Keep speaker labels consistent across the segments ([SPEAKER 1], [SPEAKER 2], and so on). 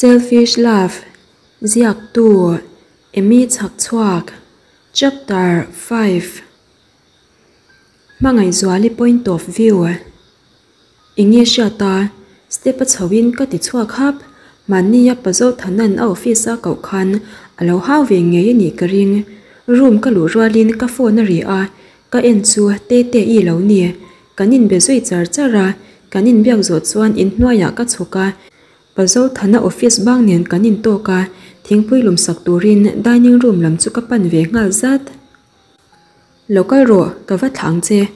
[SPEAKER 1] Selfish Love, Ziaktu, Emy Chhakchhuak, Chapter 5 Hmangaihzuali Point of View Enge hriata step a chho in ka ti chhuak hap, mahnia Pazo Thanan a office a koh khan a lo hau ve ngei a nih ka ring. Room ka luh rualin ka phone a ri a, ka en chu Tete-i lo ni. Kan inbe zui char char a, kan inbiak zawh chuan inhnuaiah ka chhuk a, Pazothana office bang nen kan intawk a, thingpui lum sak turin dining room lam chu ka pan ve nghal zat. Lo kal rawh, ka va thla ang che.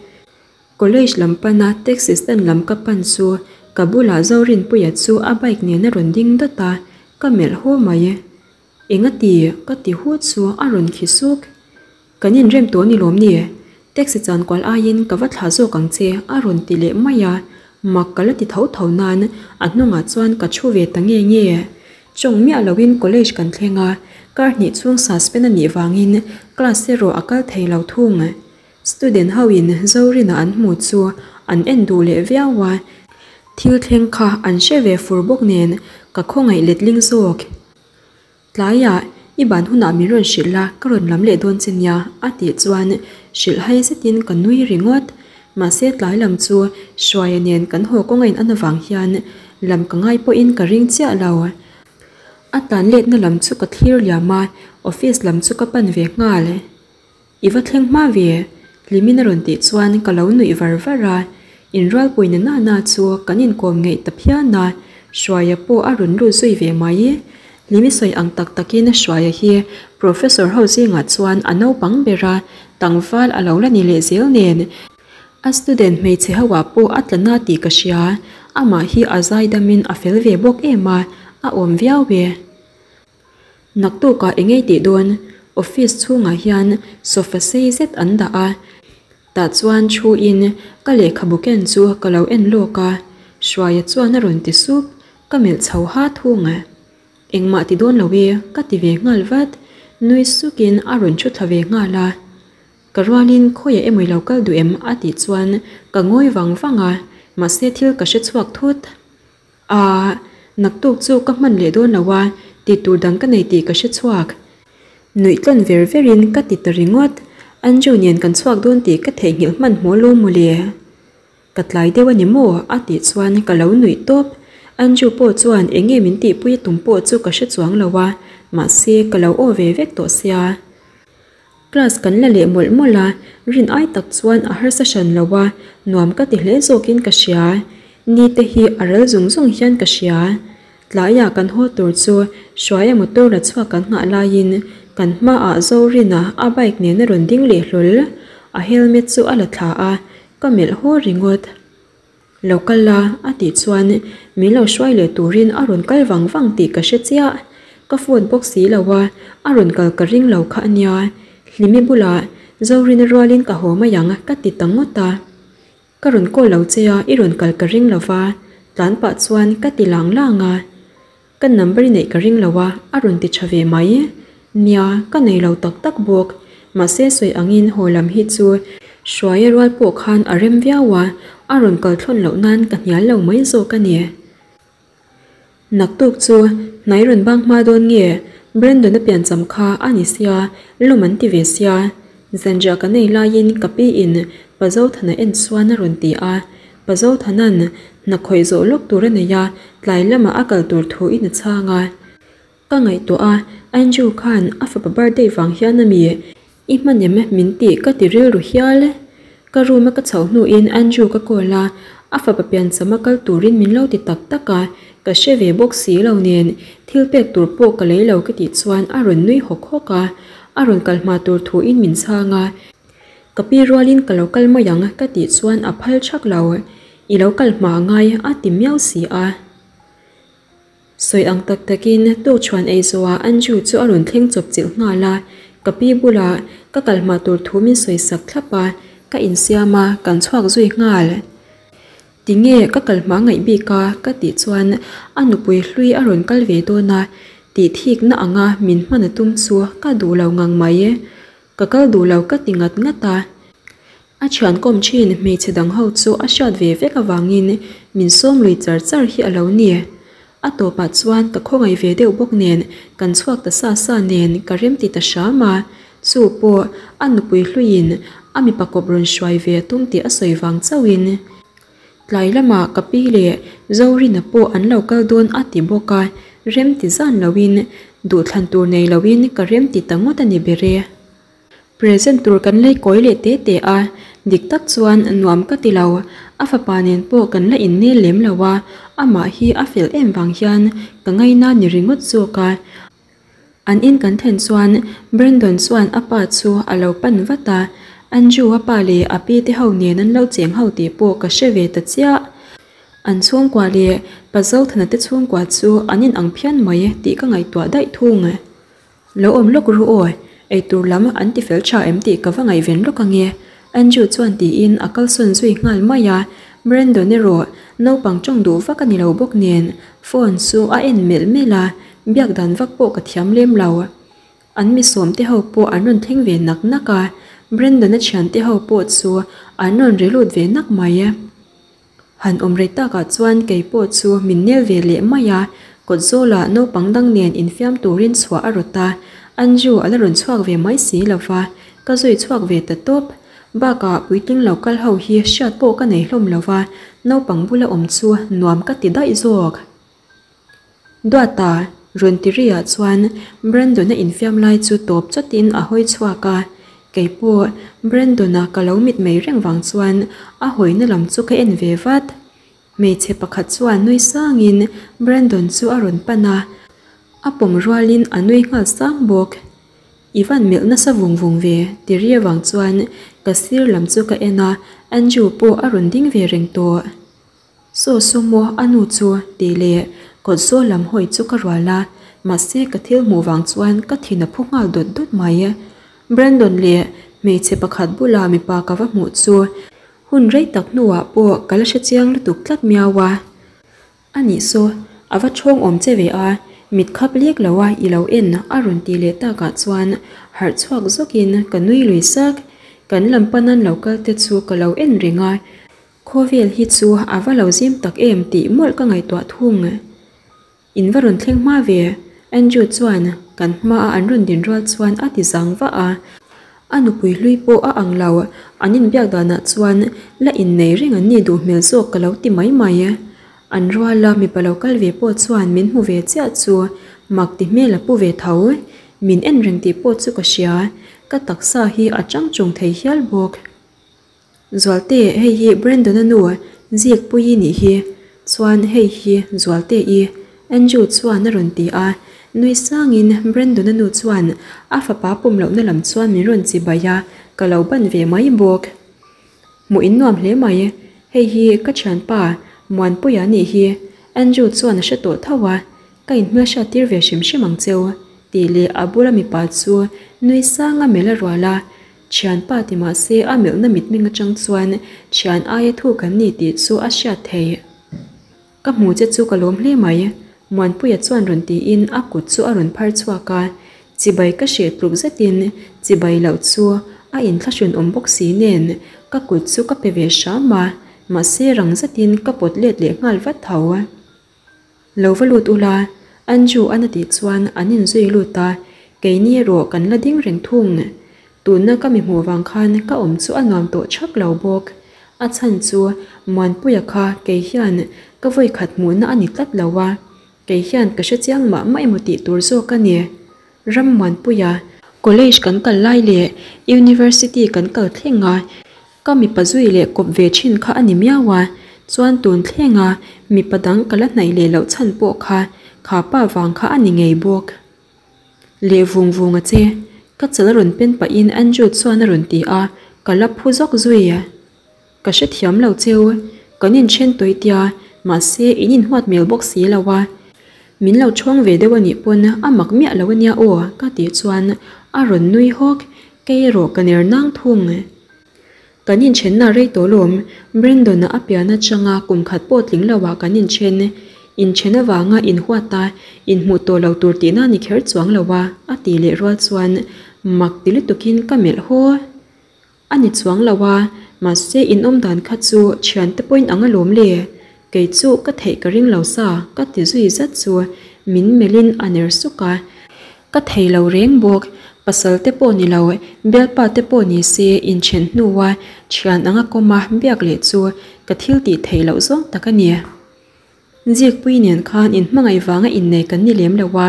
[SPEAKER 1] College lam pana taxi stand lam ka pan chu ka bulah Zorinpuia chu a bike nen a rawn ding dawt a, ka melh haw mai. Engati? ka ti hu chu a rawn khi suk. Kan inrem tawh ni lawm ni? Taxi chan kual aiin ka va thlah zawk ang che a rawn ti leh mai a, mak ka la ti tho tho nan a hnungah chuan ka thu ve ta nge nge. Chawng miah loin college kan thleng a, kar hnih chhung suspend a nih vangin class erawh a kal thei lo thung. Student ho in Zorina an hmu chu an en duh leh viau a, thil thleng kha an hre ve fur bawk nen ka khawngaih letling zawk. Tlaiah, i ban hunah min rawn hrilh la, ka rawn lam leh dawn che nia, a tih chuan hrilh hai zetin ka nui ringawt. Mahse tlai lam chu Hruaia nen kan haw kawng a in an avang hian lam ka ngai pawhin ka ring chiah lo. A tlan letna lam chu ka thlir liam a, office lam chu ka pan ve nghal. I va thleng hma ve, Hlimin a rawn tih chuan ka lo nuih var var a, inrualpui na na na chu kan inkawm ngeih ta phian a, Hruaia pawh a rawn lut zui ve mai. Hlimi sawi ang tak takin Hruaia hi Professor ho zingah chuan a naupang ber a, tlangval a lo la ni leh zel nen. A student hmeichhe ho ah pawh a tla na tih ka hria, amah hi a zaidamin a fel ve bawk em a, a awm viau e. Naktukah engei tih dawn? Office chhungah hian sofa sei zet an dah a, tah chuan thu in ka lehkhabu ken chu ka lo en lawk a, Hruaia chuan a rawn ti sup, ka melh chho ha thung. Engmah ti dawn lo e, ka ti ve nghal vat, nui sukin a rawn thu thla ve nghal a. Ka rualin khawiah emaw i lo kal duh em? a tih chuan ka ngawi vang vang a, mahse thil ka hre chhuak thut. Aah, naktuk chu ka hman leh dawn lo a, tih tur dang ka nei tih ka hre chhuak. Nuih tlawn ver verin ka ti ta ringawt. Andrew nen kan chhuak dawn tih ka theihnghilh hman hmaw lo mawle. Ka tlai deuh a ni maw? a tih chuan ka lo nuih tawp. Andrew pawh chuan eng nge min tihpui a tum pawh chu ka hre chuang lo a, mahse ka lo aw ve vek tawh sia. Class kan la leh mawlh mawlh a, rin ai tak chuan a harsa hran lo a, nuam ka ti hle zawkin ka hria. Ni te hi a ral zung zung hian ka hria. Tlaiah kan haw tur chu Hruaia motor la chhuak kan nghah laiin kan hmaah Zorina a bike nen a rawn ding leh hlawl. A helmet chu a la thla a, ka melh haw ringawt. Lo kal la, a tih chuan min lo hruai leh turin a rawn kal vang vang tih ka hre chiah. Ka phone bawk si lo a, a rawn kal ka ring lo kha a nia. Hlimi bulah Zorina rualin ka haw mai ang ka ti ta ngawt a. Ka rawn call lo che a, i rawn kal ka ring lo va, tlan pah chuan ka ti lang lang a. Ka number i neih ka ring lo a, a rawn ti tha ve mai. Nia, ka nei lo tak tak bawk. Mahse sawi angin haw lam hi chu Hruaia rual pawh khan a rem viau a, a rawn kal thlawn loh nan ka hnial lo mai zawk a ni. Naktuk chu hnai rawn bang hma dawn nge? Brandon a piancham kha a ni sia, lawm an ti ve sia. Zanriah ka nei laiin ka pi in Pazothana en chuan a rawn ti a, Pazothana'n hna khawih zawh lawk tur a nei a, tlai lamah a kal tur thu in a chhang a. Ka ngaihtuah a, Andrew khan a fapa birthday vang hian a mi i hman em min tih ka ti rilru hial. Ka room a ka chhoh hnuin Andrew ka call a, a fapa piancham a kal turin min lo ti tak tak a, ka hre ve bawk si lo nen thil pek tur pawh ka lei lo ka tih chuan a rawn nui hawk hawk a, a rawn kal hma tur thuin min chhang a. Ka pi rualin ka lo kal mai ang ka tih chuan a phal thak lo, i lo kal hma ngai a ti miau si a. Sawi ang tak takin tukchhuan ei zawhah Andrew chu a rawn thleng chawp chilh nghal a, ka pi bulah ka kal hma tur thu min sawi sak thlap a, ka insiam a, kan chhuak zui nghal. Tinge ka kal hma ngaih bik a ka tih chuan a nupui hlui a rawn kal ve dawn a, tih thikna anga min hman a tum chu ka duh lo ngang mai. Ka kal duh lo ka ti ngat ngat a. A thian kawm thin hmeichhe dang ho chu a hriat ve vek avangin min sawm lui char char hi a lo ni. A tawpah chuan ka khawngaih ve deuh bawk nen kan chhuak ta sa sa nen ka remti ta hram a, chu pawh a nupui hluiin a mipa kawp rawn hruai ve a tum tih a sawi vang chauhin. Tlai lamah ka pi leh Zorina pawh an lo kal dawn a ti bawk a, remti zan loin duhthlan tur nei loin ka remti ta ngawt a ni ber e. Present tur kan lei kawi leh te te a, dik tak chuan nuam ka ti lo. A fapa nen pawh kan la innel lem lo a, amah hi a fel em vang hian ka ngaina ni ringawt zawk a. An in kan thlen chuan Brandon chuan a pa chu a lo pan vat a, Andrew a pa leh a pi te ho nen an lo cheng ho tih pawh ka hre ve ta chiah. An chhungkua leh Pa Zothana te chhungkua chu an inang phian mai tih ka ngaihtuah daih thung. Lo awm lawk ru aw, eitur lam an ti fel tha em tih ka va ngaihven lawk ange Andrew chuan tiin a kalsawn zui nghal mai a, Brandon erawh naupang tawng duh vak a ni lo bawk nen phone chu a en melh melh a, biak dan vak pawh ka thiam lem lo. An mi sawm te ho pawh an rawn thleng ve nak nak a, Brandon-a thian te ho pawh chu an rawn ri lut ve nak mai. Han awm rei takah chuan kei pawh chu min nel ve leh mai a, kawt zawlah naupang dang nen infiam turin chhuah a rawt a, Andrew a la rawn chhuak ve mai si lo va, ka zui chhuak ve ta tawp. Bakah puitling lo kal ho hi hriat pawh ka nei hlawm lo va, naupang bula awm chu nuam ka ti daih zawk. Duata rawn ti ri ah chuan Brandon-a infiam lai chu tawp chawtin a hawi chhuak a, kei pawh Brandon-a ka lo mit mai reng vang chuan a hawina lam chu ka en ve vat. Hmeichhe pakhat chuan nui sangin Brandon chu a rawn pan a, a pawm rualin a nui nghal sang bawk. I van melh nasa vung vung ve ti ri avang chuan ka sir lam chu ka en a, Andrew pawh a rawn ding ve reng tawh. Saw saw maw a nu chu tih leh kawt zawl lam hawi chu ka rual a, mahse ka thil hmuh vang chuan ka thin a phu nghal dawt dawt mai. Brandon leh hmeichhe pakhat bula mipa ka va hmuh chu hun rei tak hnuah pawh ka la hre chiang lutuk tlat miau a. A nih saw, a va ṭhawng awm che ve a, mit khap lek lo a i lo en a rawn tih leh takah chuan harh chhuak zawkin ka nui lui sak. Kan lam panan lo kal te chu ka lo en reng a, Khawvel hi chu a va lo zim tak em tih mawlh ka ngaihtuah thung. In va rawn thleng hma ve, Andrew chuan kan hmaa an rawn din rual chuan a ti zang vah a. A nupui hlui pawh a ang lo, an inbiak danah chuan la innei reng an nih duh hmel zawk ka lo ti mai mai. An ruala mipa lo kal ve pawh chuan min hmu ve chiah chu mak ti hmel a pu ve tho. Min en reng tih pawh chu ka hria, ka taksa hi a chang chung thei hial bawk. Zualte, hei hi Brandon-a nu Zikpuii nih hi. Chuan hei hi Zualte-i, Andrew chuan a rawn ti a. Nui sangin Brandon-a nu chuan a fapa pawm lohna lam chuan min rawn chi bai a, ka lo ban ve mai bawk. Hmuh in nuam hle mai, hei hi ka thianpa Muanpuia nih hi, Andrew chuan a hre tawh tho a. Ka inhmelhriat tir ve hrim hrim ang cheu, tih leh a bula mipa chu nui sanga melh a rual a. Thianpa ti mah se a melhna mitmeng atang chuan thian aia thu kan ni tih chu a hriat theih. Ka hmu che chu ka lawm hle mai, Muanpuia chuan rawn tiin a kut chu a rawn phar chhuak a. Chibai ka hreh tluk zetin chibai loh chu a inthlahrun awm bawk si nen ka kut chu ka pe ve hram a, mahse rang zetin ka pawt let leh nghal vat tho. Lo va lut ula, Anju an a tih chuan an inzui lut a, keini erawh kan la ding reng thung. Tunna ka mi hmuh vang khan ka awm chu a nuam tawh chhak lo bawk. A chhan chu Muanpuia kha kei hian ka vawikhat hmuhna a ni tlat lo a, kei hian ka hre chiang mah mah emaw tih tur zawk a ni. Ram Muanpuia, College kan kal lai leh University kan kal thleng a, Ka mipa zui leh kawp ve thin kha a ni miau a, chuan tun thlenga mipa dang ka la hnaih leh loh chhan pawh kha kha pa vang kha a ni ngei bawk. Leh vung vung a che, ka chal a rawn pen pahin Andrew chuan a rawn ti a, ka la phu zawk zui. Ka hrethiam lo cheu, kan inthen tawi tia, mahse in inhuat hmel bawk si lo a, min lo chhawng ve deuh a nih pawn a mak miah lo a nia aw ka tih chuan a rawn nui hawk, kei erawh ka ner nang thung. Kan inthenna rei tawh lawm, Brandon-a a pian atanga kum khat pawh tling lo ah kan inthen. Inthen avanga inhuat a, inhmuh tawh lo tur tihna ni kher chuang lo a, a tih leh rual chuan mak ti lutukin ka melh haw. A ni chuang lo a, mahse in awm dan kha chu thiante pawhin ang alawm le. Kei chu ka theih ka ring lo sa ka ti zui zat chu min melh in a ner suk a. Ka thei lo reng bawk, pasal te pawh ni lo, bialpa te pawh ni se inthen hnua thian anga kawma biak leh chu ka thil tih theih loh zawng tak a ni. Zikpui nen khan inhmangaih vanga innei kan ni lem lo a,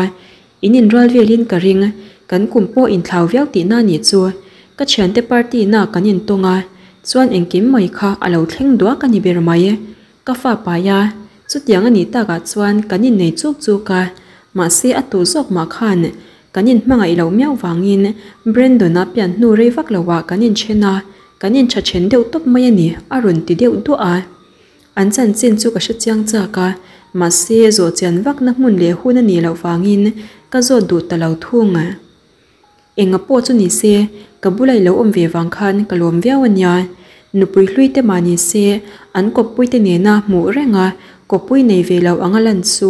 [SPEAKER 1] in inrual velin ka ring, kan kum pawh inthlau viau tihna nih chu. Ka thiante party na kan intawng a, chuan engkim mai kha a lo thleng duak a ni ber mai. Ka fa pai a, chutiang a nih takah chuan kan innei chuk chuk a, mahse a tu zawk mah khan kan inhmangaih loh miau vangin Brandon-a pian hnu rei vak loah kan inthen a, kan intha then deuh tawp mai a ni a rawn ti deuh duah a. An chanchin chu ka hre chiang chak a, mahse zawh chian vakna hmun leh hun a nih loh vangin ka zawt duh ta lo thung. Enga pawh chu ni se, ka bula i lo awm ve vang khan ka lawm viau a nia. Nupui hlui te mah ni se, an kawppui te nena hmuh reng a, kawppui nei ve lo anga lan chu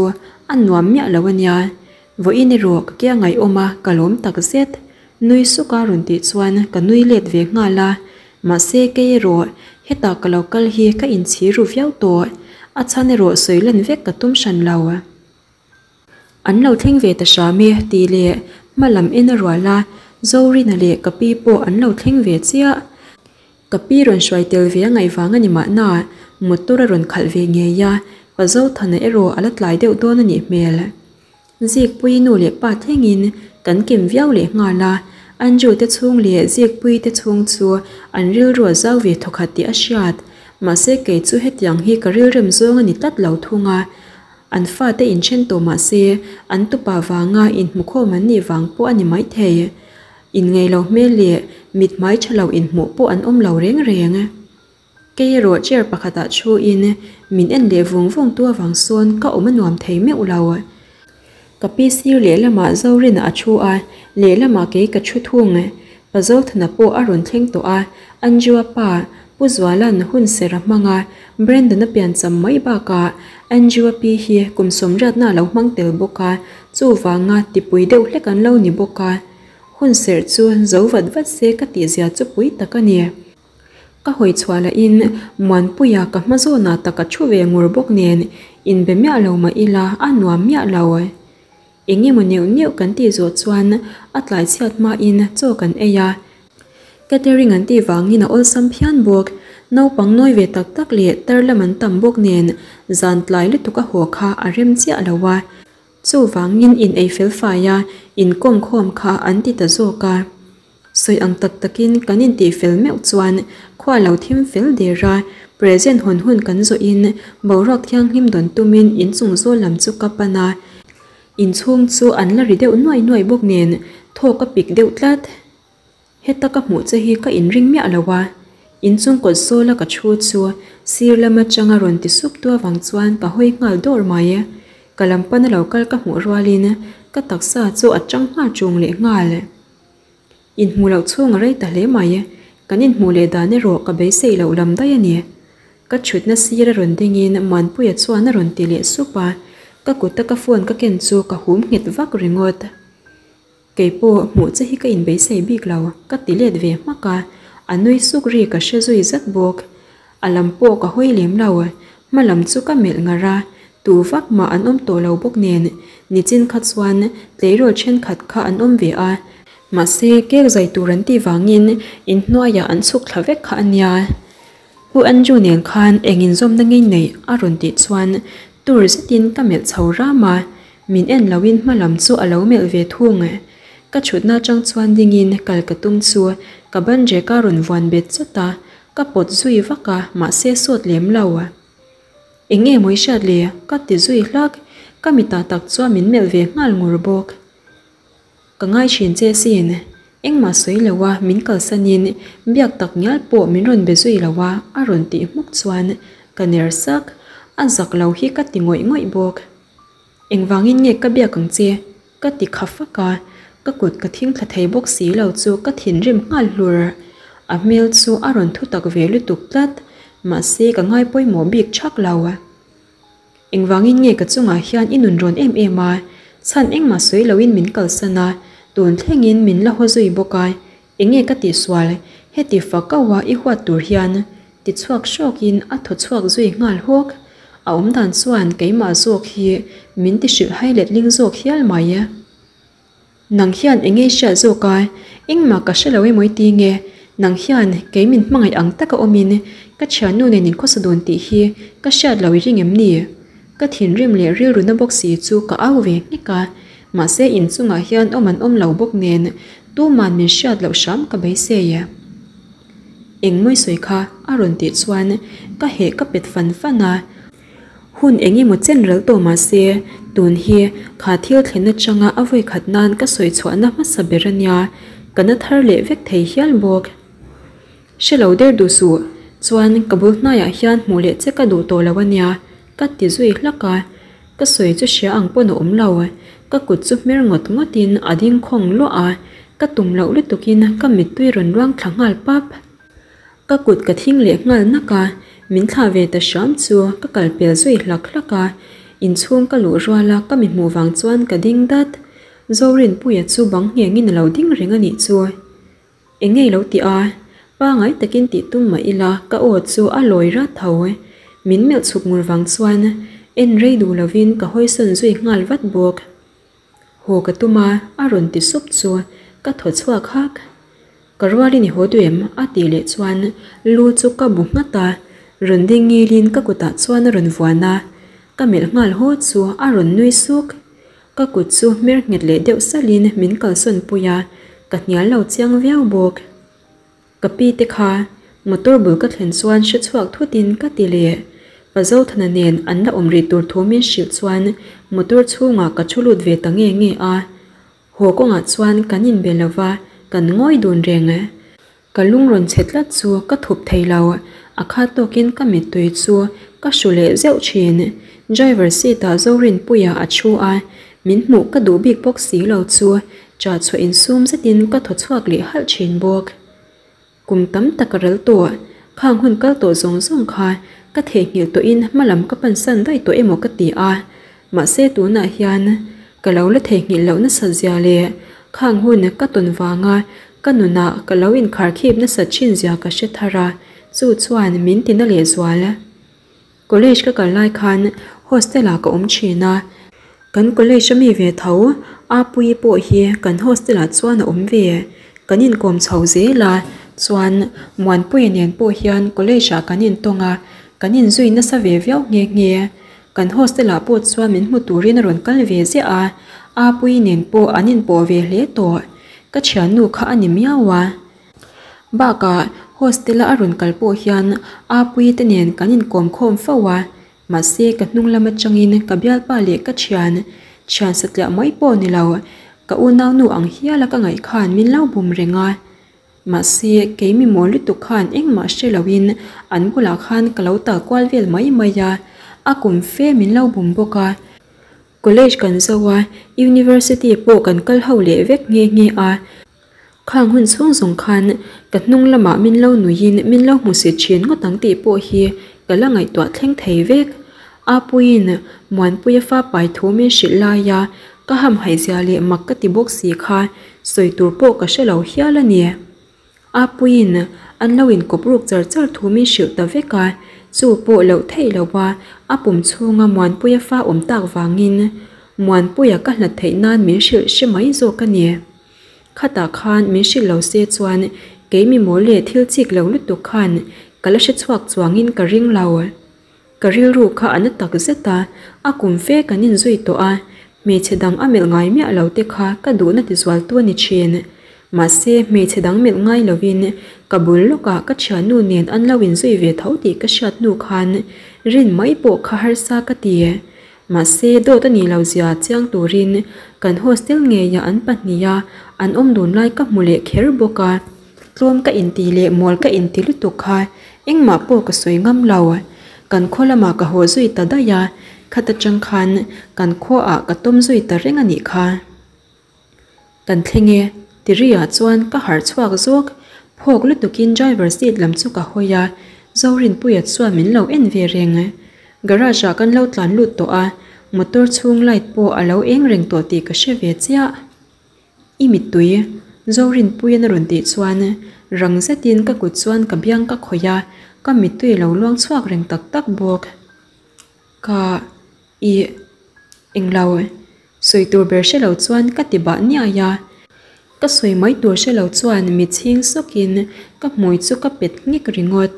[SPEAKER 1] a nuam miah lo a nia. Vawiin erawh ka kia ngaihawm a, ka lawm tak zet. Nui suk a rawn tih chuan ka nui let ve nghal a. Mahse kei erawh hetah ka lo kal hi ka inchhir ru viau tawh. A chhan erawh sawi lan vek ka tum hran lo. An lo thleng ve ta hram e tih leh hma lam en a rual a, Zorina leh ka pi pawh an lo thleng ve chiah. Ka pi rawn hruai tel ve a ngaih vang a ni mahna, motor a rawn khalh ve ngei a, Pa Zothana erawh a la tlai deuh dawn a nih hmel. Zikpuii nu leh pa thlengin kan kem viau leh nghal a, Andrew te chhung leh Zikpuii te chhung chu an rilru a zau ve thawkhat tih a hriat. Mahse kei chu hetiang hi ka rilrem zawng a ni tlat lo thung a, An fate inthen tawh mah se, an tupa vanga inhmukhawm an nih vang pawh a ni maithei. Inngeih lo hmel leh mithmai tha lo inhmuh pawh an awm lo reng reng. Kei erawh chair pakhatah thuin min en leh vung vung tu avang sawn ka awm a nuam thei meuh lo. Ka pi sir lehlamah Zorina a thu a, lehlamah kei ka thu thung. Pa Zothana pawh a rawn thleng tawh a, Andrew-a pa, Pu Zuala'n hun ser a hmang a, Brandon-a piancham mai bakah Andrew-a pi hi kum sawmriatna a lo hmang tel bawk a, chuvanga tipui deuh hlek an lo ni bawk a. Hun serh chu zo vat vat se ka tihzia chu pui tak a ni. Ka hawi chhuah lahin Muanpuia ka hma zawnah tak a thu ve ngur bawk nen inbe miah lo mah ila a nuam miah lo. Eng emaw neuh neuh kan tih zawh chuan a tlai chhiat hmain chaw kan ei a. Catering an tih vangin a awlsam phian bawk. Naupang nawi ve tak tak leh tar lam an tam bawk nen zan tlai lutuk a haw kha a rem chiah lo a. Chuvangin in ei fel fai a, inkawm khawm kha an ti ta zawk a. Sawi ang tak takin kan intih fel meuh chuan khua lo thim fel der a, present hawn hun kan zawhin boruak thianghlim dawn tumin inchung zawl lam chu ka pan a, inchhung chu an la ri deuh nuai nuai bawk nen thawk a pik deuh tlat. Heta ka hmuh che hi ka inring miah lo a, inchung kawt zawla ka thu chu sir lam atanga rawn ti sup tu avang chuan ka hawi nghal dawr mai. Ka lam pana lo kal ka hmuh rualin ka taksa chu a tang nghal ṭung leh nghal. Inhmuh loh chhung a rei ta hle mai. Kan inhmuh leh dan erawh ka beisei loh lam daih a ni. Ka chhutna sir a rawn dingin Muanpuia chuan a rawn ti leh sup a, ka kuta ka phone ka ken chu ka hum nghet vak ringawt. Kei pawh hmuh che hi ka inbeisei bik lo, ka ti let ve hmak a, a nui suk ri ka hre zui zat bawk. A lam pawh ka hawi lem lo, hma lam chu ka melh ngar a, tu vak mah an awm tawh lo bawk nen, nichin kha chuan tleirawl thenkhat kha an awm ve a, mahse cake zai tur an tih vangin inhnuaiah an chhuk thla vek kha a nia. Pu Andrew nen khan eng inzawmna ngei neih a rawn tih chuan tur zetin ka melh chho ram a, min en loin hma lam chu a lo melh ve thung. Ka chhutna atang chuan dingin kal ka tum chu ka ban rek a rawn vuan bet chawt a, Ka pawt zui vak a, mahse sawt lem lo. Eng nge maw i hriat le? Ka ti zui hlak. Ka mitah tak chuan min melh ve nghal ngur bawk. Ka ngai thin che sin. Engmah sawi lo a, min kalsanin biak tak ngial pawh min rawn be zui lo a, a rawn tih hmuk chuan ka ner sak. A zak lo hi ka ti ngawih ngawih bawk. Engvangin nge ka biak ang che? Ka ti kha fak a, ka kut ka thing thla thei bawk si lo chu ka thinrim nghal hlur. A hmel chu a rawn thu tak ve lutuk tlat, mahse ka ngai pawimawh bik thak lo. Engvangin nge ka chungah hian i nun rawn em em a, chhan engmah sawi loin min kalsan a, tun thlengin min la haw zui bawk a, enge ka tihsual heti fak auh a i huat tur hian? Ti chhuak hrawkin a thaw chhuak zui nghal hawk. A awmdan chuan keimah zawk hi min ti hrilh hai letling zawk hial mai. Nang hian eng nge i hriat zawk a? Engmah ka hre lo emaw i ti nge? Nang hian kei min hmangaih ang taka awmin ka thiannu nen inkhawsa dun tih hi ka hriat lo i ring em ni? Ka thinrim leh rilru na bawk si chu ka au ve nghek a, mahse inchungah hian awm an awm lo bawk nen tuman min hriat loh hram ka beisei. Eng mawi sawi kha a rawn tih chuan ka heh ka pet fan fan a. Hun eng emaw chen ral tawh mah se, tun hi kha thil thlen atanga a vawi khat nan ka sawi chhuahna hmasa ber a nia, ka na thar leh vek thei hial bawk. Hre lo der duh suh, chuan ka bul hnaiah hian hmuh leh che ka duh tawh lo a nia, ka ti zui hlak a. Ka sawi chu hria ang pawn a awm lo, ka kut chu hmer ngawt ngawtin a ding khawng luah a, ka tum loh lutukin ka mittui rawn luang thla nghal pap. Ka kut ka thing leh nghal nak a, min thlah ve ta hram chu ka kal pel zui hlak hlak a, inchhung ka luh rual a ka mi hmuh vang chuan ka ding dat. Zorinpuia chu bang nghengin a lo ding reng a nih chu. Eng ngei lo tih a, pangai takin tih tum mah ila ka aw chu a lawi rat tho. Min melh chhuk ngur vang chuan en rei duh lovin ka hawisawn zui nghal vat bawk. Haw ka tum a, a rawn ti sup chu ka thaw chhuak hak. Ka rualin i haw duh em? a tih leh chuan lu chu ka bu nghat a, rawn ding ngilin ka kutah chuan a rawn vuan a, ka melh nghal haw chu a rawn nui suk. Ka kut chu hmer nghet leh deuh salhin min kalsawn pui a, ka hnial lo chiang viau bawk. Ka pi te kha motor bul ka thlen chuan hre chhuak thutin ka ti leh. Pa Zothana nen an la awm rih tur thu min hrilh chuan motor chhungah ka thu lut ve ta nge nge a. Haw kawngah chuan kan inbe lo va, kan ngawi dun reng. Ka lung rawn chhe tlat chu ka thup thei lo, a khat tawkin ka mittui chu ka hru leh zeuh thin. Driver seat ah Zorinpuia a thu a, min hmuh ka duh bik bawk si lo chu ṭah chhuah insum zetin ka thaw chhuak leh halh thin bawk. Kum tam tak a ral tawh, khang hun kal tawh zawng zawng kha ka theihnghilh tawhin hma lam ka pansan daih tawh emaw ka ti a, mahse tunah hian ka lo la theihnghilh loh nasat zia leh khang hun ka tawn vanga ka nunah ka lo inkharkhip nasat thin zia ka hre thar a, chu chuan min tina lehzual. College ka kal lai khan hostel ah ka awm thin a, kan college a mi ve tho Apuii pawh hi kan hostel ah chuan a awm ve, kan inkawm chho zel a, chuan Muanpuia nen pawh hian college ah kan intawng a, kan inzui nasa ve viau nghe nghe, kan hostel ah pawh chuan min hmu turin a rawn kal ve ziah a, Apuii nen pawh an inpawh ve hle tawh, ka thiannu kha a ni miau a. Bakah hostel a a rawn kal pawh hian Apuii te nen kan inkawm khawm fo a, mahse ka hnung lam atangin ka bialpa leh ka thian, thian satliah mai pawh ni lo, ka unaunu ang hial a ka ngaih khan min lo bum reng a. Mahse kei mi mawl lutuk khan engmah hre loin an bulah khan ka lo tal kual vel mai mai a, a kum fe min lo bum bawk a. College kan zo a, University pawh kan kal ho leh vek nghe nghe a. Khang hun chhung zawng khan ka hnung lamah min lo nuiin min lo hmu si thin ngawt ang tih pawh hi ka la ngaihtuah thleng thei vek. Apuiin Muanpuia fa pai thu min hrilh laia ka hamhaihzia leh mak ka ti bawk si kha sawi tur pawh ka hre lo hial a ni. Apuiin an lo inkawp ruk char char thu min hrilh ta vek a, chu pawh loh theih lo a, a pum chhunga Muanpuia fa awm tak vangin Muanpuia ka hlat theih nan min hrilh hre mai zawk a ni. Khatah khan min hrilh lo se chuan kei mi mawl leh thil chik lo lutuk khan ka la hre chhuak chuangin ka ring lo. Ka rilru kha a na tak zet a, a kum fe kan inzui tawh a, hmeichhe dang a melh ngai miah lo te kha ka duhna tizualtu a ni thin. Mahse hmeichhe dang melh ngai lovin ka bul lawkah ka thiannu nen an lo inzui ve tho tih ka hriat hnu khan rin mai pawh kha harsa ka ti. Mahse dawt a nih lo zia chiang turin kan hostel ngeiah an pahniha an awm dun lai ka hmu leh kher bawk a. Tlawm ka inti leh mawl ka inti lutuk kha engmah pawh ka sawi ngam lo. Kan khaw lamah ka haw zui ta daih a, khata tang khan kan khuaah ka tawm zui ta reng a nih kha. Kan thleng e, Tiriah chuan ka harh chhuak zawk. Phawk lutukin driver seat lam chu ka hawi a, Zorinpuia chuan min lo en ve reng. Garage ah kan lo tlan lut tawh a, motor chhung light pawh a lo eng reng tawh tih ka hre ve chiah. I mittui, Zorinpuian a rawn tih chuan rang zetin ka kut chuan ka biang ka khawih a, ka mittui a lo luang chhuak reng tak tak bawk. Ka. Ih. Englo. Sawi tur ber hre lo chuan ka ti bah niai a. Ka sawi mai tur hre lo chuan mit chhing sawkin ka hmui chu ka pet nghek ringawt.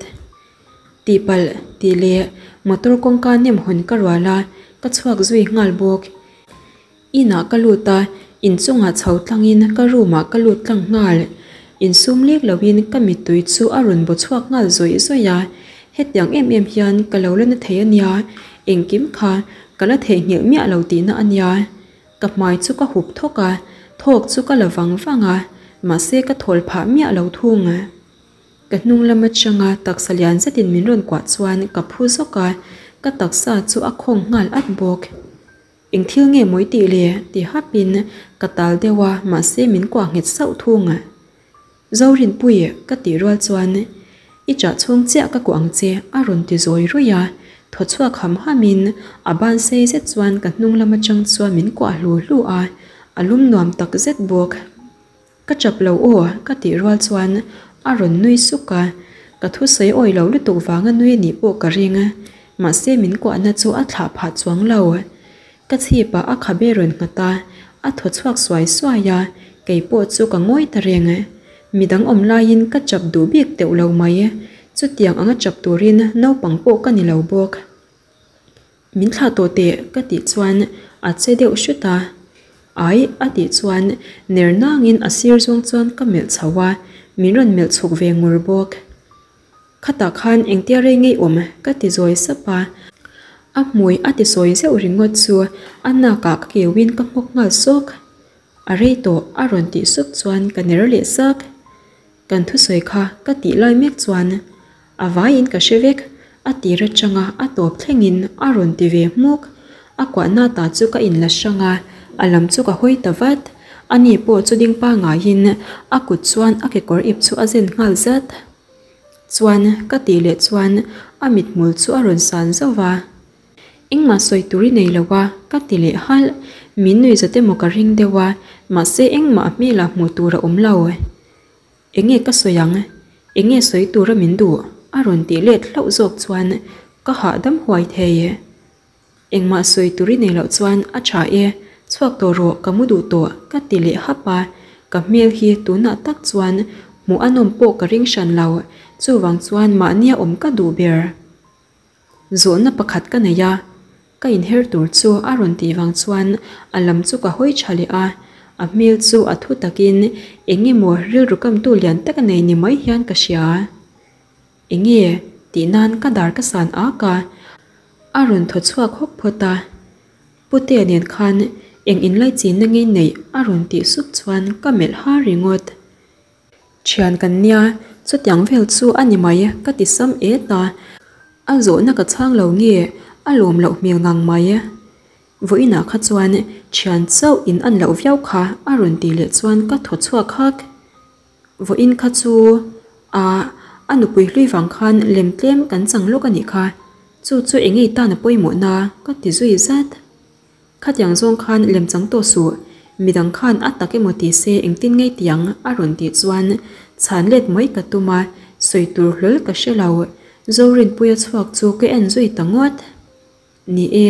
[SPEAKER 1] Tihpalh tih leh motor kawngka nem hawn ka rual a, ka chhuak zui nghal bawk. Inah ka lut a, inchungah chho tlangin ka room ah ka lut tlang nghal. Insum lek loin ka mittui chu a rawn baw chhuak nghal zawih zawih a, hetiang em em hian ka lo la na thei a nia, engkim kha ka la theihnghilh miah lo tihna a nia. Ka hmai chu ka hup thawk a, thawk chu ka la vang vang a, mahse ka thawl phah miah lo thung. Ka hnung lam atanga taksa lian zetin min rawn kuah chuan ka phu zawk a, ka taksa chu a khawng nghal at bawk. Eng thil nge mawi tih le? ti hapin ka tal deuh a, mahse min kuah nghet sauh thung. Zorinpui ka tih rual chuan I chah chhung chiah ka kuah ang che a rawn ti zawi ruih a, thaw chhuak ham hamin a ban sei zet chuan ka hnung lam atang chuan min kuah hlu hlu a, a lum nuam tak zet bawk. Ka chap lo aw ka tih rual chuan a rawn nui suk a, ka thusawi awi lo lutuk vanga nui anih pawh ka ring, mahse min kuahna chu a thlah phah chuang lo. Ka chhipah a khabe rawn nghat a, a thaw chhuak suai suai a, kei pawh chu ka ngawi ta reng. Midang awm laiin ka chap duh bik teuh lo mai, chutiang anga chap turin naupang pawh ka ni lo bawk. Min thlah tawh teh ka tih chuan a che deuh hrut a, Ai a tih chuan ner nangin a sir zawng chuan ka melh chho a, min rawn melh chhuk ve ngur bawk. Khatah khan engtia rei ngei awm ka ti zawi sap a, a hmui a ti sawi zeuh ringawt chu a nakah ka keuin ka nghawk nghal sawk. A rei tawh a rawn tih sup chuan ka ner leh sak. Kan thusawi kha ka tih lai mek chuan a vaiin ka hre vek, a tir atanga a tawp thlengin a rawn ti ve hmuk. A kuahna ta chu ka inla hrang a, a lam chu ka hawi ta vat. Ani pawh chu ding pangaiin a kut chuan a kekawr ip chu a zen nghal zat. Chuan ka tih leh chuan a mithmul chu a rawn san zauh va. Engmah sawi tur i nei lo a, ka ti leh halh. Min nuih zat emaw ka ring deuh a, mahse engmah a hmelah hmuh tur a awm lo. Enge ka sawi ang? Enge sawi tura min duh? A rawn tih let hlauh zawk chuan ka hahdam huai thei. Engmah sawi tur i nei loh chuan a tha e, chhuak tawh rawh ka mu duh tawh ka ti leh hap a, ka hmel hi tunah tak chuan hmuh a nawm pawh ka ring hran lo, chuvang chuan mahnia awm ka duh ber. Zawhna pakhat ka nei a, ka inher tur chu a rawn tih vang chuan a lam chu ka hawi tha leh a, a hmel chu a thu takin eng emaw rilru kamtu lian tak a nei ni mai hian ka hria. Enge tih nan ka dar ka san ak a, a rawn thaw chhuak hawk phawt a, Putea nen khan eng inlaichinna ngei neih a rawn tih sup chuan ka melh har ringawt. Thian kan nia, chutiang vel chu a ni mai ka ti sam et a, a zawhna ka chhang lo nge a lawm loh hmel ngang mai. Vawiinah kha chuan thian chauh in an loh viau kha a rawn tih leh chuan ka thaw chhuak hak. Vawiin kha chu a a nupui hlui vang khan lem tlem kan chang lawk a nih kha, chu chu engei tan a pawimawhna ka ti zui zat. Khatiang zawng khan lemchang tawh suh, midang khan a tak emaw ti se engtin ngei tiang a rawn tih chuan chhan let mai ka tum a, sawi tur hlawl ka hre lo. Zorinpuia chhuak chu ka en zui ta ngawt. Ni e,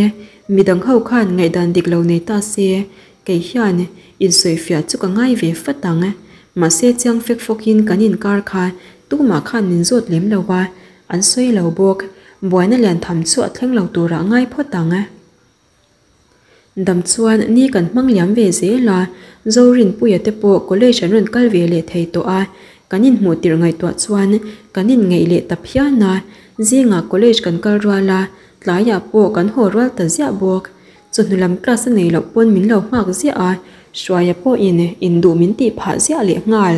[SPEAKER 1] midang ho khan ngaihdan dik lo nei ta se, kei hian insawifiah chu ka ngai ve fat ang. Mahse chiang fek fawkin kan inkar kha tumah khan min zawt lem lo a, an sawi lo bawk. Buaina lian tham chu a thleng lo turah ngai phawt ang. Dam chuan ni kan hmang liam ve zel a, Zorinpuia te pawh college an rawn kal ve leh thei tawh a, kan inhmuh tirh ngaihtuah chuan kan inngeih leh ta phian a, zingah college kan kal rual a, tlaiah pawh kan haw rual ta ziah bawk. Chawhnu lam class a nei loh pawn min lo nghak ziah a, Hruaia pawhin induh min tih phah ziah leh nghal.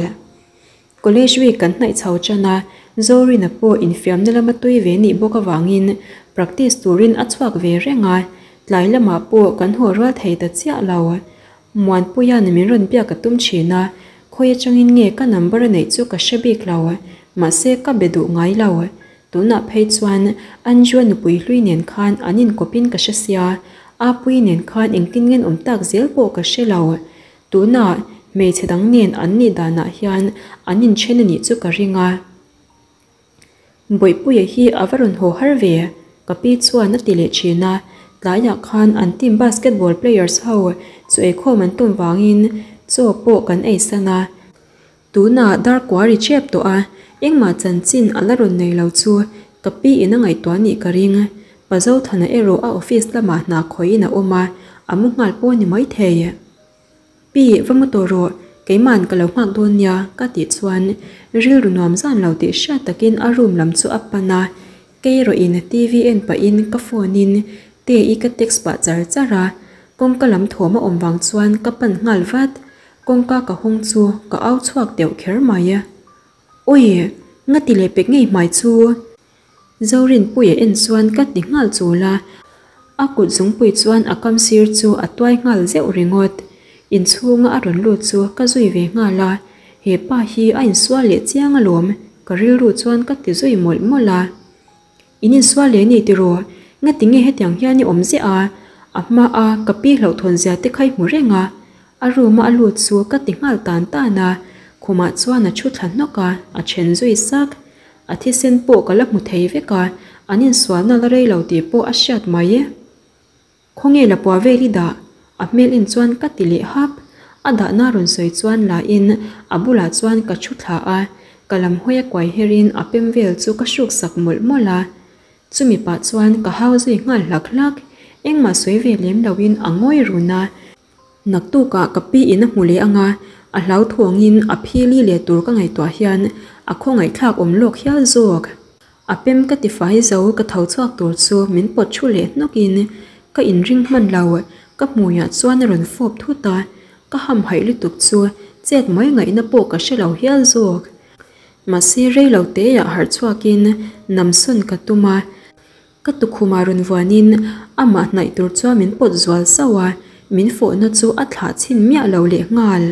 [SPEAKER 1] College week kan hnaih chho tan a, Zorina pawh infiamna lama tui ve nih bawk avangin practice turin a chhuak ve reng a, tlai lamah pawh kan haw rual thei ta chiah lo. Muanpuia'n min rawn biak a tum thin a, khawi atangin nge ka number a neih chu ka hre bik lo, mahse ka be duh ngai lo. Tunah phei chuan Anjua nupui hlui nen khan an inkawpin ka hre sia, Apuii nen khan engtin ngen awm tak zel pawh ka hre lo. Tunah hmeichhe dang nen an nih danah hian an inthen a nih chu ka ring a. Bawihpuia hi a va rawn haw har ve. Ka pi chuan a ti leh thin a, tlaiah khan an team basketball players ho chu eikhawm an tum vangin chaw pawh kan ei san a. Tunah dar kua ri tep tawh a, engmah chanchin a la rawn nei lo chu ka pi in a ngaihtuah nih ka ring. Pa Zothana erawh a office lamah hna khawihin a awm a, a mu nghal pawh a ni maithei. Pi, va mu tawh rawh, keima'n ka lo nghak dawn nia, ka tih chuan rilru nuam zan lo tih hriat takin a room lam chu a pan a, kei erawhin TV en pahin ka phone in Te-i ka text pah char char a, kawngka lam thawm a awm vang chuan ka pan nghal vat, kawngka ka hawng chu ka au chhuak deuh kher mai. Awi! Ngati leh pek ngei hmai chu! Zorinpuia en chuan ka ti nghal chul a, a kut zungpui chuan a kam sir chu a tuai nghal zeuh ringawt. Inchhunga a rawn lut chu ka zui ve nghal a, he pa hi a insual leh chiang alawm, ka rilru chuan ka ti zui mawlh mawlh a. In insual leh ni tiraw? Ngati nge hetiang hian i awm ziah a? A hma a ka pi hlauhthawn zia te kha i hmu reng a. A room a a lut chu ka ti nghal tan tan a, khumah chuan a thu thla hnawk a, a then zui sak. A thisen pawh ka la hmu thei vek a, an insualna la rei lo tih pawh a hriat mai. Khawnge la pua vel i dah? A hmel en chuan ka ti leh hap. A dahna rawn sawi chuan la in a bulah chuan ka thu thla a, ka lam hawi a kuai her in a pem vel chu ka hruk sak mawlh mawlh a. Chumi pah chuan ka hau zui nghal hlak hlak. Engmah sawi ve lem lo in a ngawi run a. Naktukah ka pi in a hmu leh ang a, a hlauthawngin a phili leh tur ka ngaihtuah hian a khawngaihthlak awm lawk hial zawk. A pem ka ti fai zo ka tho chhuak tur chu min pawt thu leh hnawk in ka inring hman lo, ka hmuiah chuan a rawn fawp thut a, ka hamhaih lutuk chu chet mai ngaihna pawh ka hre lo hial zawk. Mahse rei lo teah harh chhuak in namsawn ka tum a, Ka tukhumah rawn vuanin amah hnaih tur chuan min pawt zual sauh a, min fawhna chu a thlah chhin miah lo leh nghal.